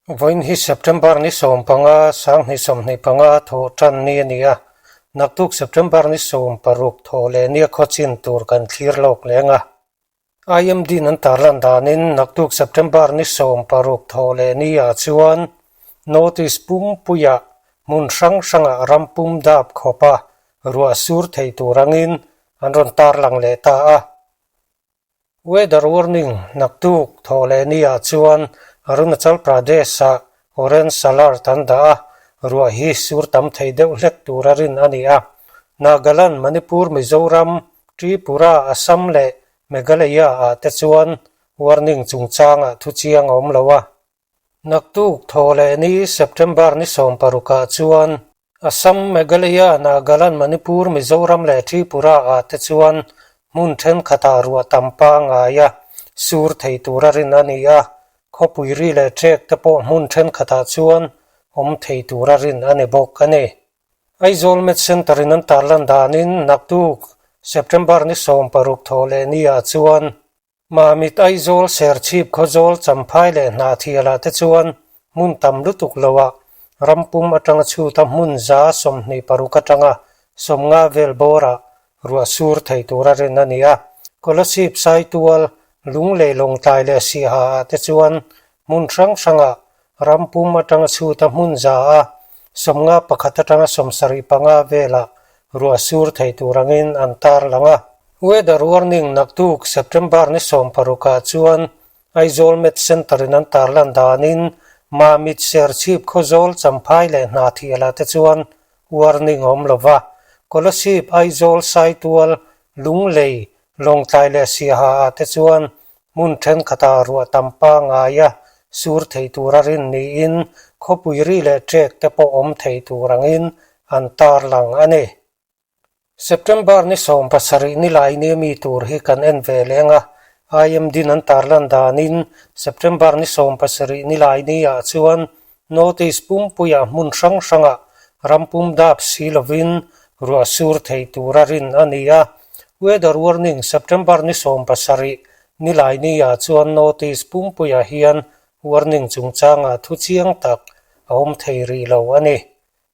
Vawiin hi September ni 15, 2025 thawh tan ni a ni a, naktuk September ni 16 thawh leh nia khaw chin tur kan thlir lawk leng a. IMD-in an tarlan danin naktuk September ni 16 thawh leh ni ah chuan North East pumpuiah hmun hrang hrangah ram pum dap khawpa ruah sur thei tur angin an rawn tarlang leh ta a. Weather warning, Naktuk thawh leh ni ah chuan Arunachal Pradesh-ah orange alert an dah a, ruah hi sur tam thei deuh hlek tur a rin a ni a. Nagaland, Manipur, Mizoram, Tripura, Assam leh Meghalaya-ah te chuan warning chungchangah thuchiang a awm lo a. Naktuk thaw leh ni September ni 16 ah chuan Assam, Meghalaya, Nagaland, Manipur, Mizoram leh Tripura ah te chuan hmun thenkhatah ruah tam pangngaia sur thei tura rin a ni a, khawpui ri leh ṭek te pawh hmun thenkhatah chuan awm thei tura rin a ni bawk a ni. Aizawl Med Centre in an tarlan danin naktuk September ni 16 thaw leh ni ah chuan Mamit Aizawl, Serchhip, Khawzawl, Champhai leh Hnahthialah te chuan hmun tam lutuk loah ram pum atanga chhuta hmun 26 atanga 50 vel bawrah ruah sur thei tura rin a ni a. Kolasib, Saitual, Lunglei, Lawngtlai leh Siaha ah te chuan hmun hrang hrangah ram pum atanga chhuta hmun 51 atanga 75 velah ruah sur thei tur angin an tarlang a. Weather warning naktuk September ni 16 ah chuan Aizawl Met Centre in an tarlan danin Mamit, Serchhip, Khawzawl, Champhai leh Hnahthialah te chuan warning a awm lova. Kolasib, Aizawl, Saitual, Lunglei, Lawngtlai leh Siaha ah te chuan hmun thenkhatah ruah tam pangngaia sur thei tura rin niin khawpui ri leh ṭek te pawh awm thei tur angin an tarlang a ni. September ni 17 ni lai nia mi tur hi kan en ve leng a, IMD-in an tarlan danin September ni 17 ni lai ni ah chuan North East pumpuiah hmun hrang hrangah ram pum dap si lovin ruah sur thei tura rin a ni a. Weather warning September ni 17 ni lai ni ah chuan North East pumpuiah hian warning chungchangah thu chiang tak a awm thei rih lo a ni.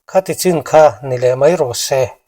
Khati chin kha ni leh mai rawh se.